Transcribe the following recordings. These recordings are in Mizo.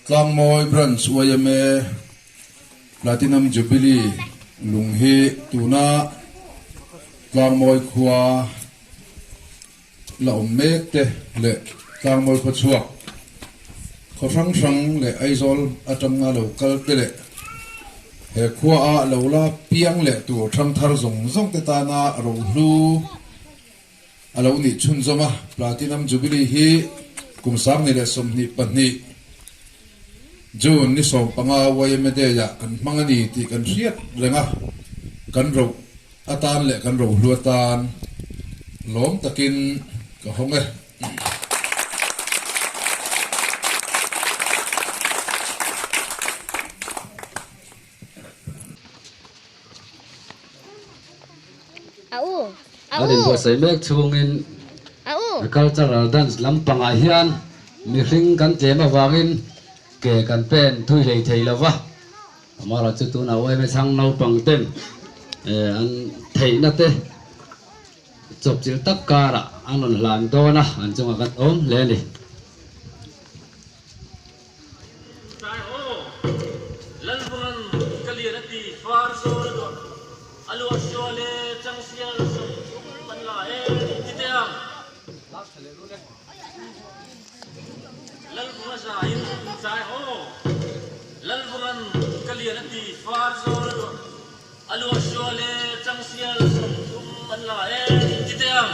Tlangmawi Branch yma Platinum Jubilee lung hi tuna Tlangmawi khua la awm mek te leh Tlangmawi khaw chhuak khaw hrang hrang leh Aizawl atanga lo kal te leh he khua a lo la piang leh tur thangthar zawng zawng te tana rohlu a lo nih chhunzawm a. Platinum Jubilee hi kum 2022 June ni 15 yma Day ah kan hmang a ni tih kan hriat reng a, kan roh atan leh kan rohlu atan lawm takin ka hawng e. An inbuatsaih mek chhungin cultural dance lampangah hian mihring kan tlem avangin ke kan pen thui hlei thei lo va, amaherawhchu chu tunah yma chhang naupang ten an theihna te chawpchilh tak karah an rawn hlan dawn a, an chungah kan awm hle a ni. Tlai haw, Lalvungan ka lian a ti far zawl a duah, a luah sual e changsial 30 an la e ti teh ang. Lalvunga zaiin tlai haw, Lalvungan ka lian a ti far zawl a duah, a luah sual e changsial 30 an la e ti teh ang.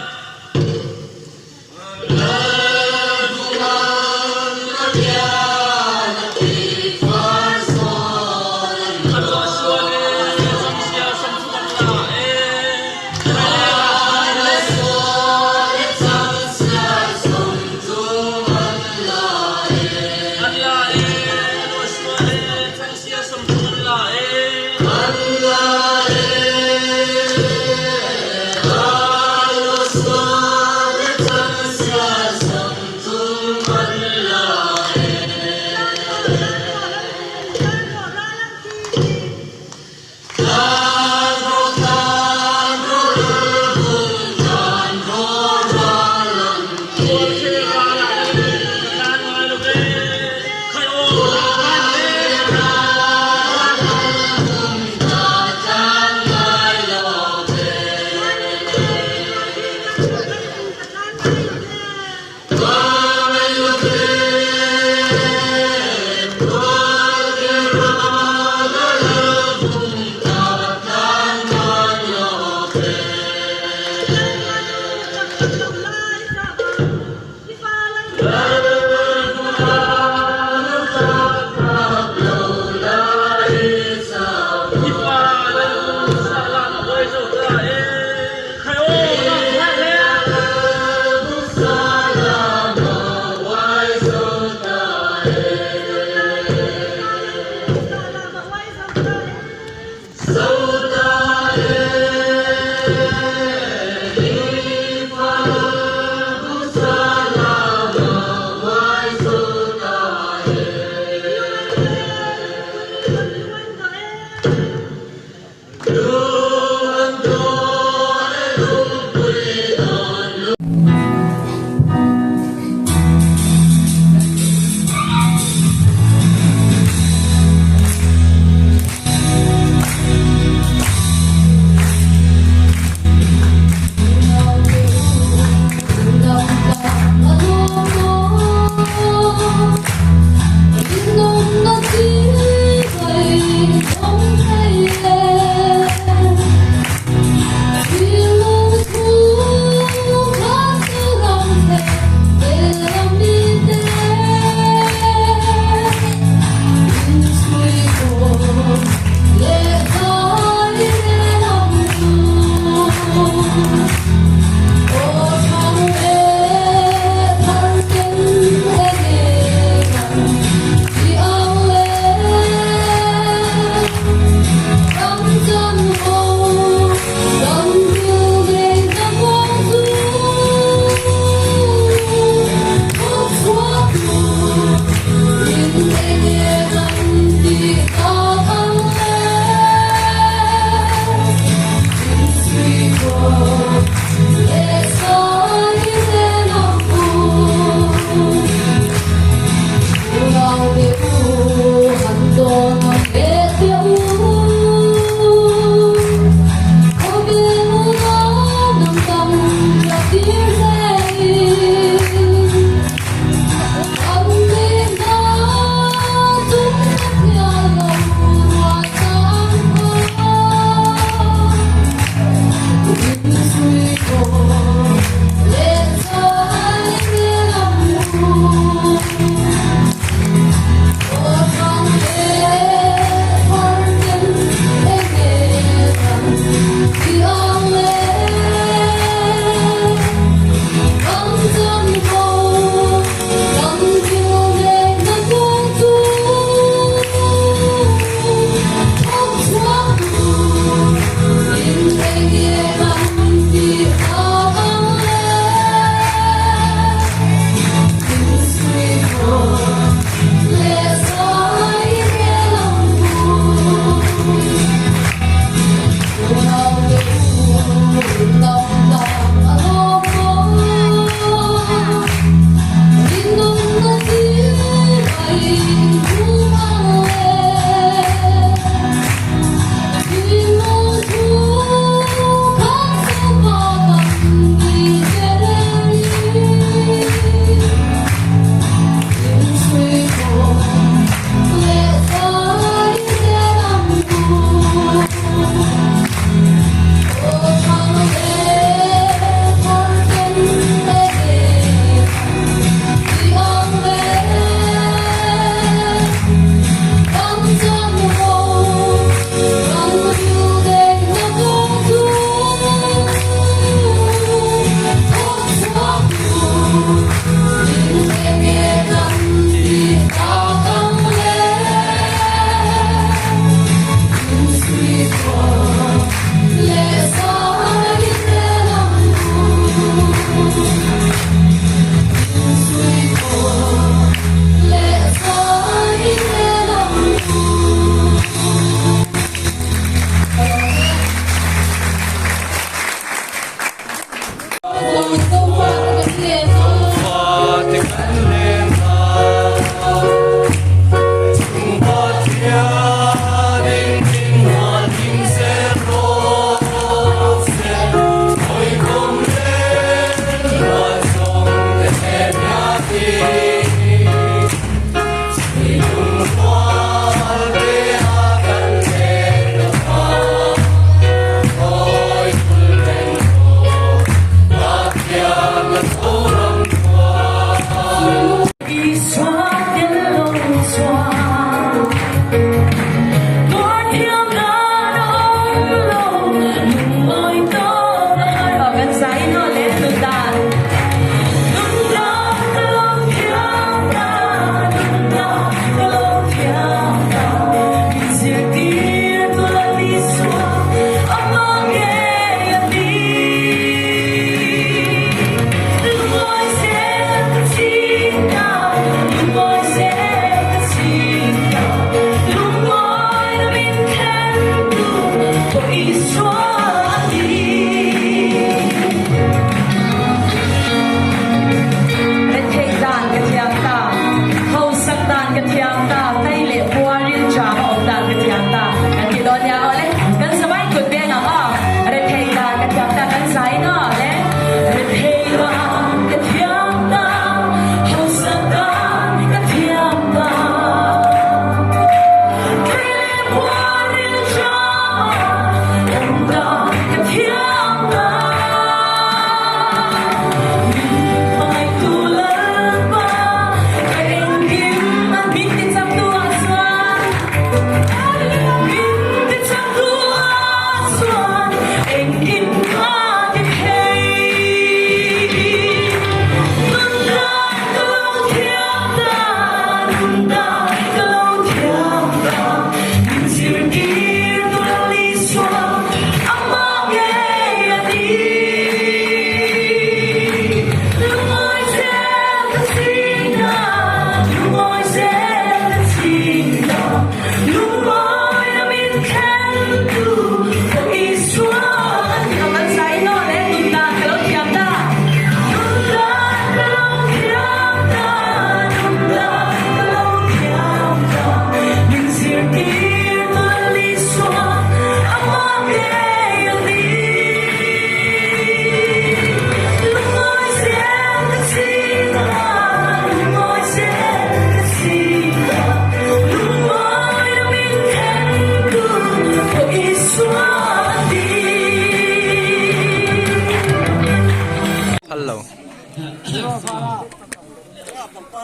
Hello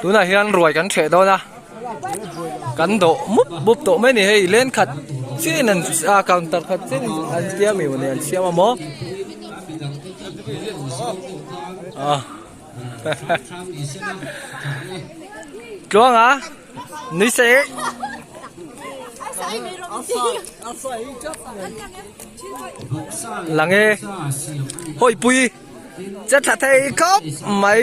tunah hian ruai kan hreh dawn a kan dawh mup mup tawh mai a ni hei len khat chiahin an ah counter khat chiahin an siam emaw ni an siam a maw ah tluanga nui seh lang e hawi pui che tha thei khawp mai.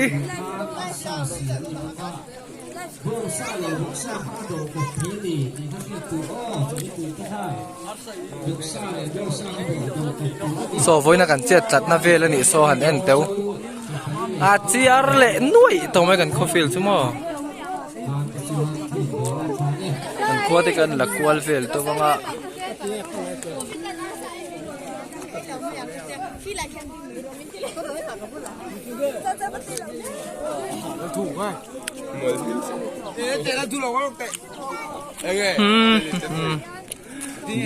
Saw vawiina kan chet tlatna vel a nih saw han en teuh a chiar leh nuaih tawh mai kan khawvel chu maw kan khua te kan la kual vel tawp ang a.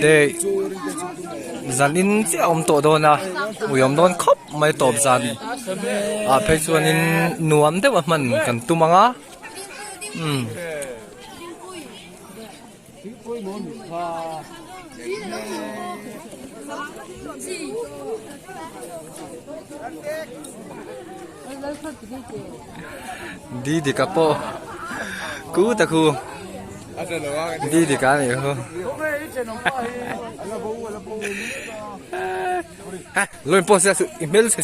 Dei zan in chiah a awm tawh dawn a ui awm dawn khawp mai tawp zan ah phei chuanin nuam deuh a hman kan tum ang a umm. Didika pawh ku ta khu Didika nih khu lawin pawh sia i hmel chhe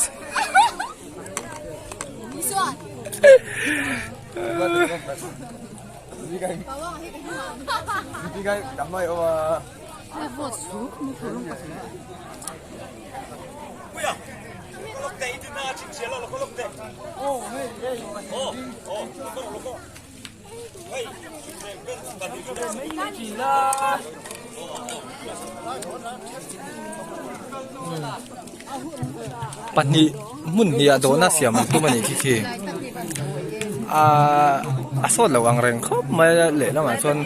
Pahnih hmun hnih ah dawhna siam tum a nih khi khi. Ahh a sawt lo ang reng khawp mai a lehlamah chuan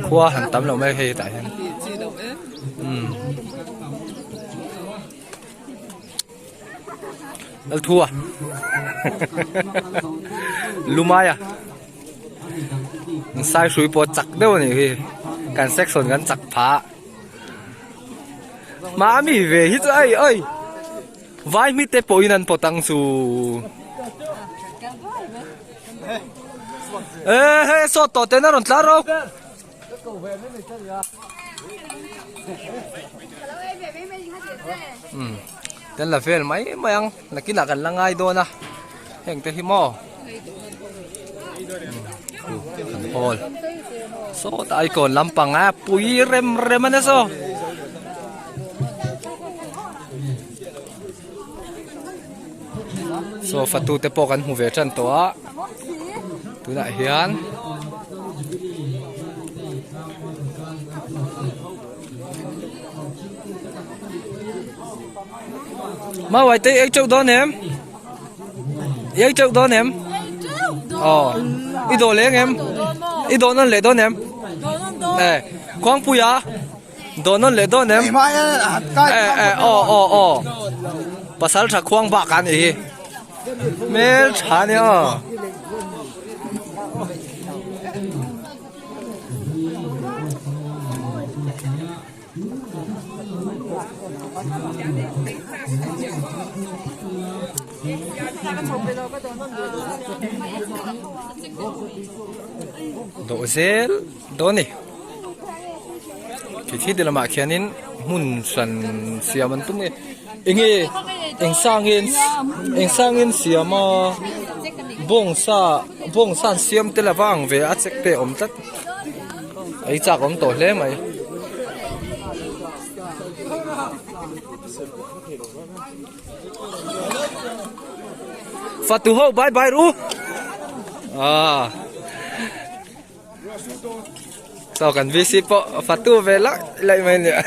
khua han tam lo mai hei tah hian umm Lalthua Lumaia Saihrui pawh chak deuh a nih hi kan section kan chak phah Mami ve hi chu ei oi. Vai mi te pawhin an pawt ang chu. E he saw tawh ten a rawn tlar ro. Um kan la vel mai mai ang nakinah kan la ngai dawn a heng te hi maw um hall sawtah icon lampang a pui rem rem a nia saw. Saw fatu te pawh kan hmu ve tan tawh a tunah hian Mawai te ei chauh dawn em? Ei chauh dawn em? Aw i dawh leng em? I dawh nawn leh dawn em? Eh Khuangpuia Dawn nawn leh dawn em? Eh eh aw aw aw Pasal tha khuang bak a nih hi Hmel tha a nia aw. Dawh zel dawn a ni. Khi ti lamah khianin hmun hran siam an tum nge enge eng sang nge eng sang nge an siam a bawngsa bawngsa an siam te lova ang ve a chek te a awm tlat ei chak awm tawh hle mai. Fatu ho bye bye ru ah. Saw kan VC pawh fatu ve lak laih mai nia.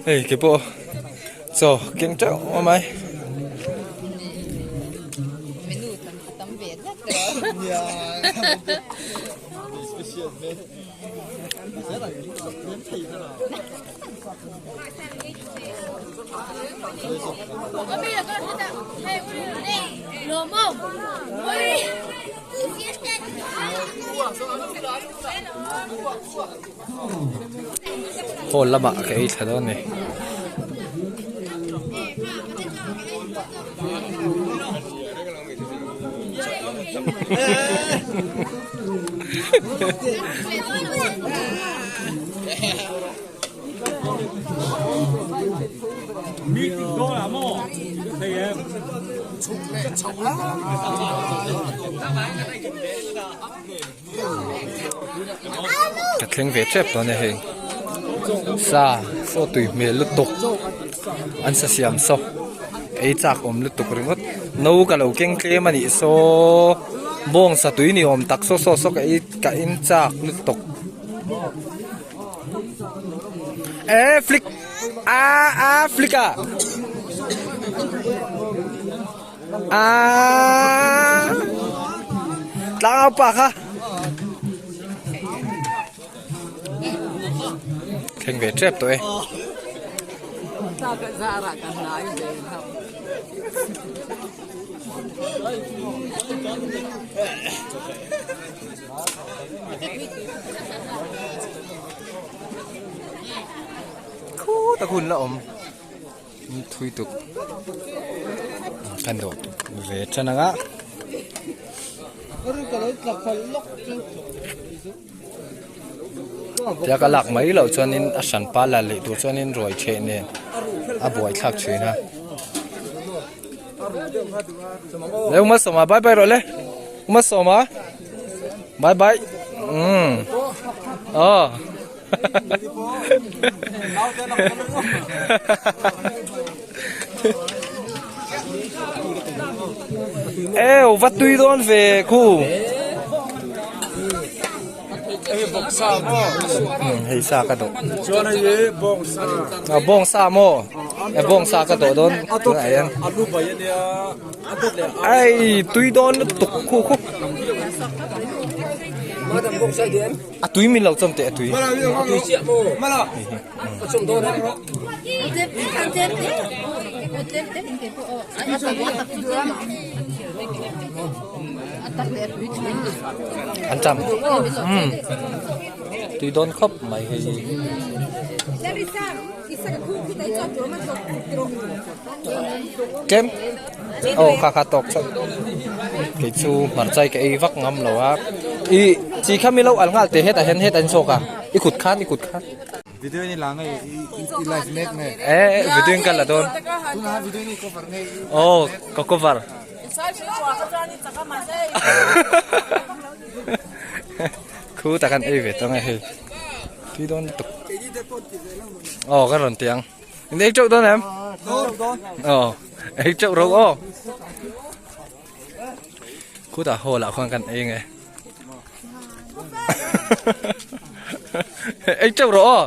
Hei ke pawh chaw keng teuh a mai. Hall lamah ka ei thla dawn a ni. Ka thleng ve tep dawn e hei sa saw tui hmel lutuk an sa siam saw ei chak awm lutuk ringawt no ka lo keng tlem a nih saw bawng sa tui ni awm tak saw saw saw ka ei ka in chak lutuk. E flick a a flick a a tlangau pa kha thleng ve tep tawh e. Khuta hun la awm thui tuk kan dawh ve tan anga tia ka lak mai loh chuanin a hran pa la leh tur chuanin ruai theh nen a buai thlak thin a. Le uma sawma bye bye rawh le uma sawma bye bye um oh Eo va tui dawn ve khu hei sa ka duh bawng sa maw. E bawng sa ka dawh dawn tunah hian ai tui dawn lutuk khu khu a tui min lo chawm teh a tui an cham umm tui dawn khawp mai hei tlem aw kha kha tawk chauh kei chu hmarcha hi ka ei vak ngam lo a ih chi kha mi lo al nghal teh hetah hian hetah hian chhuak a i kut khan i kut khan Video ni la nge i live mek nge eh video in ka la dawn tuna video ni cover nge oh ka cover khu tak an ei ve tawng e hei tui dawn lutuk aw ka rawn ti ang in ei teuh dawn em aw ei teuh ro aw khutah hall ah khuan kan ei nge ei teuh rawh aw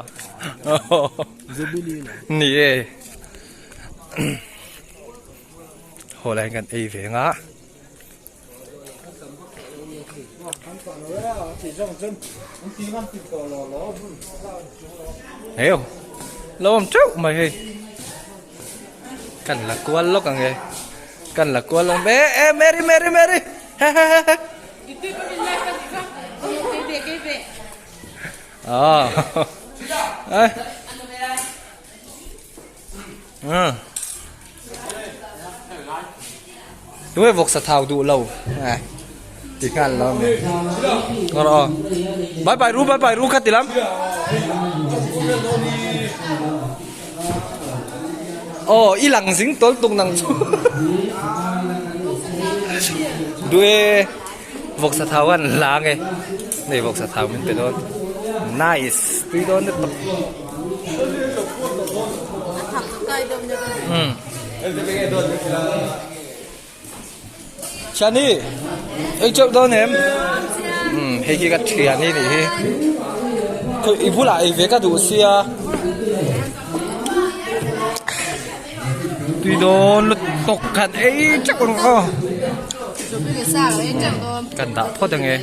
ni e hall ah hian kan ei ve ang a. Heo lo awm teuh mai hei kan la kual lawk ang e kan la kual lawk e e Mary Mary Mary he he he he ah eh Tunge vawksa thau duh lo eh ti nghal lo mi ngawr aw bye bye ru bye bye ru kha ti lam aw i lang zing tawl tuk nang chu duh e vawksa thau an lang e nei vawksa thau min pe dawn nice tui dawn lutuk umm Chani ei chauh dawn em umm hei hi ka thian hi nih hi i bulah ei ve ka duh sia tui dawn lutuk khan ei chauh ang aw kan dah phawt ange.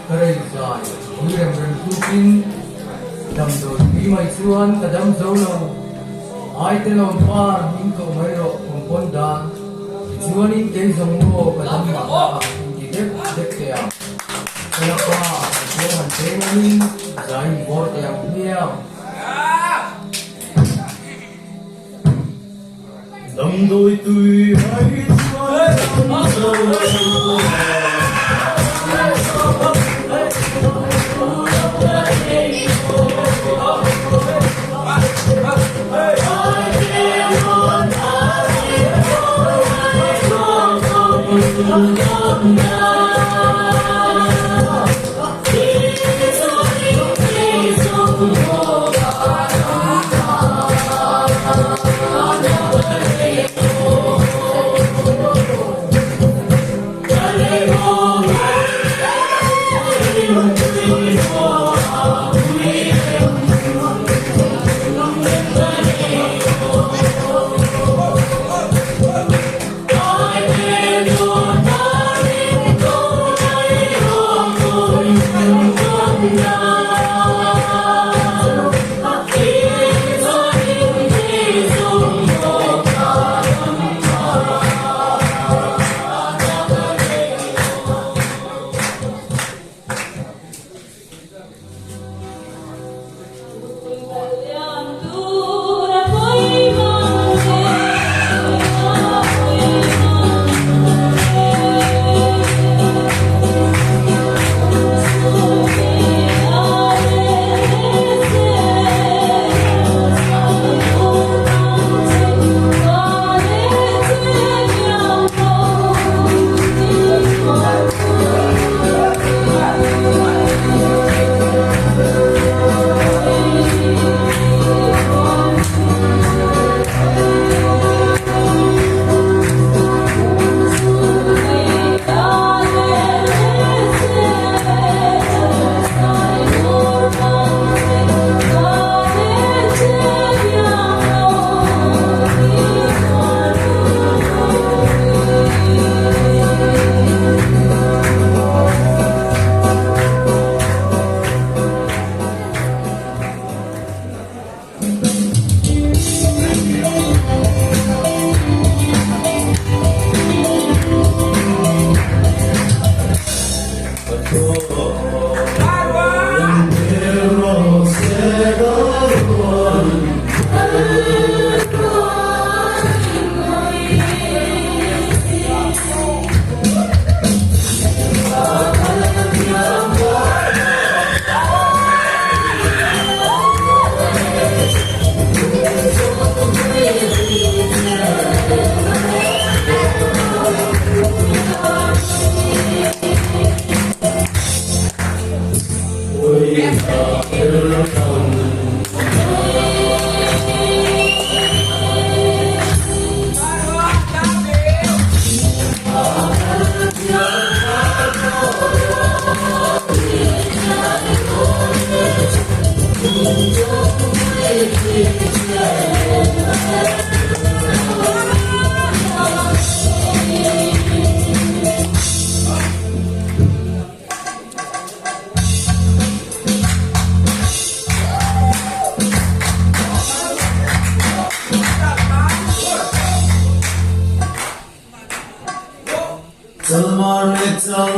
Ka rei zai pui rem rem tukin damdawi tui mai chuan ka dam zo lo. Ai te lo par min koh mai rawh kum pawn dan tichuanin kei zawng maw ka dam mah na a inti dek dek teh ang. Ka la pa ka chuang han cheng angin zai in bawr teh ang hmiang. Damdawi tui mai chuan ka dam zo lo. Chalmar leh chal.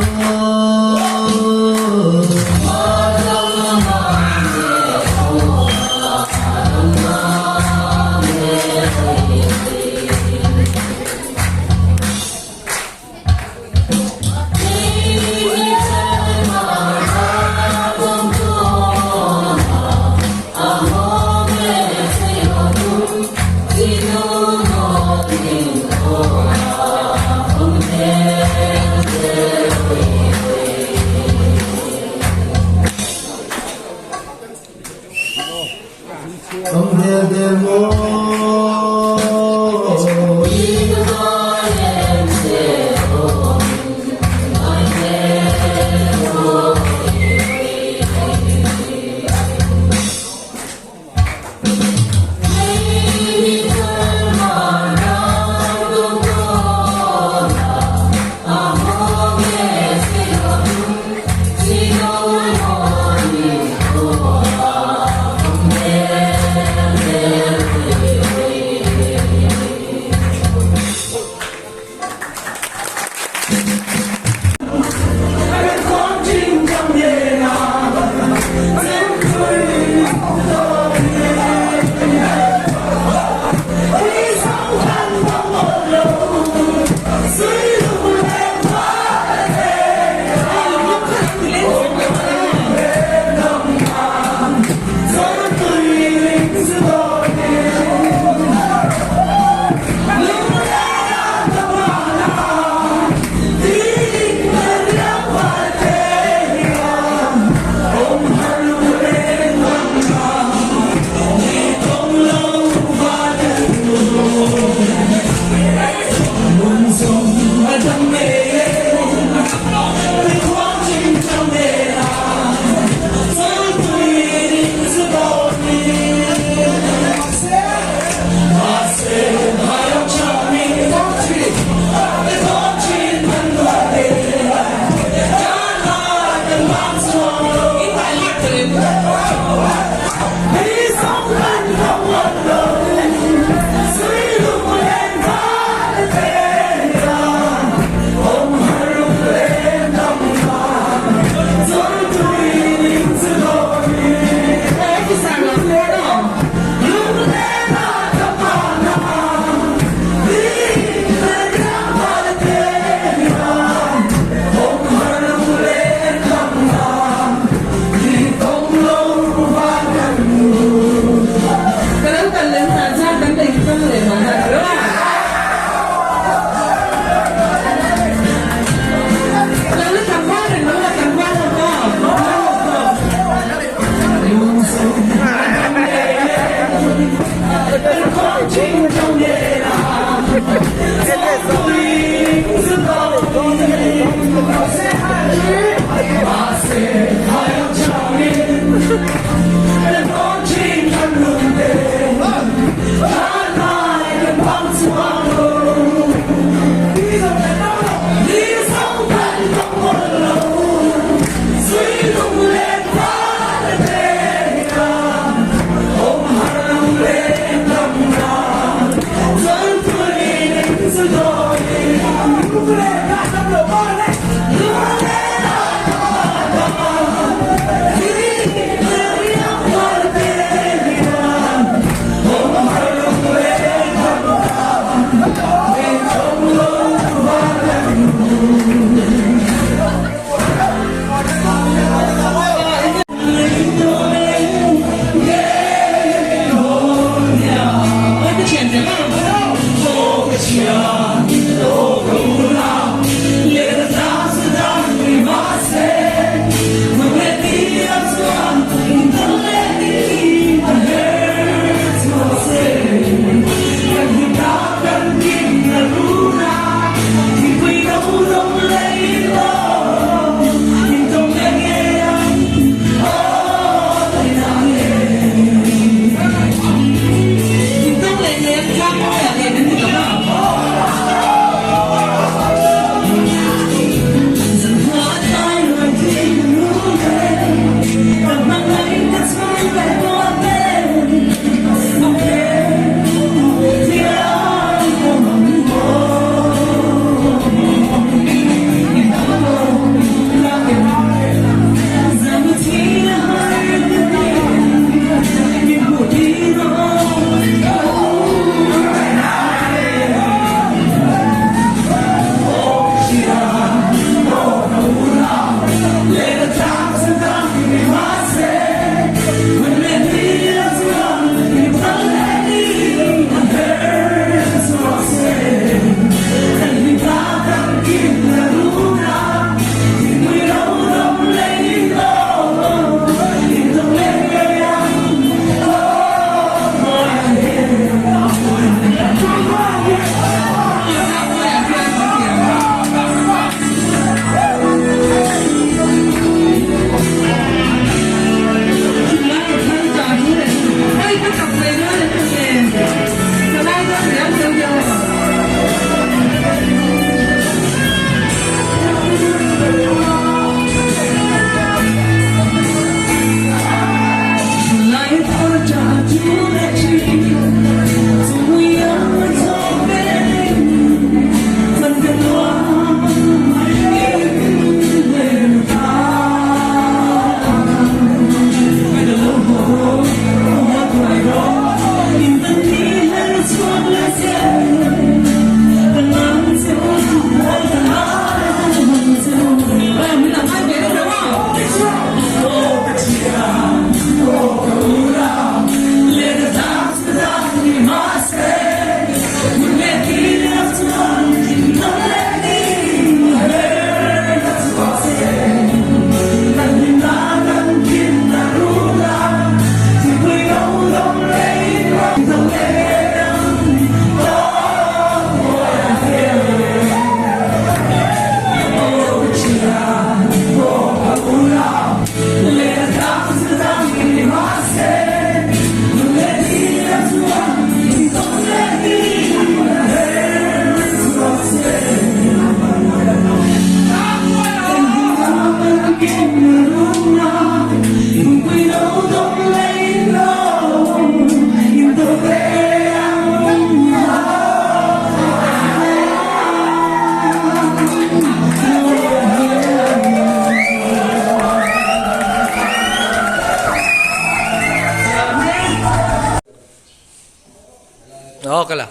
kal a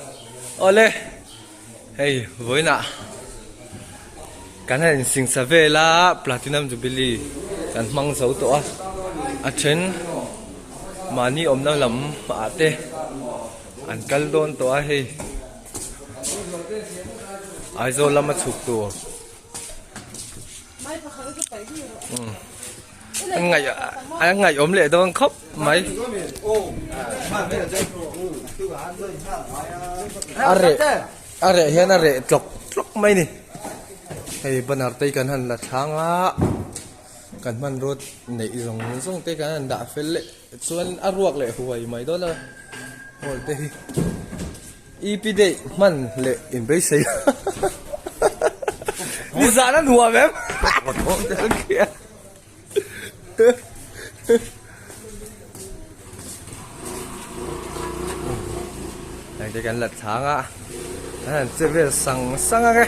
awle hei vawiinah kan han insingsa vel a platinum jubilee kan hmang zo tawh a a then mahni awmna lam ah te an kal dawn tawh a hei Aizawl lama chhuk tur. An ngaih an ngaih awm leh dawn khawp mai. A reh a reh hian a reh tlawk tlawk mai ni. Hei banner te hi kan han la thlang a kan hmanrua neih zawng zawng te kan han dah fel leh chuan a ruak leh huai mai dawn a hall te hi. EP day hman leh inbeisei nizan a nuam em heng te kan la chhang a an han che vel sang sang ang e.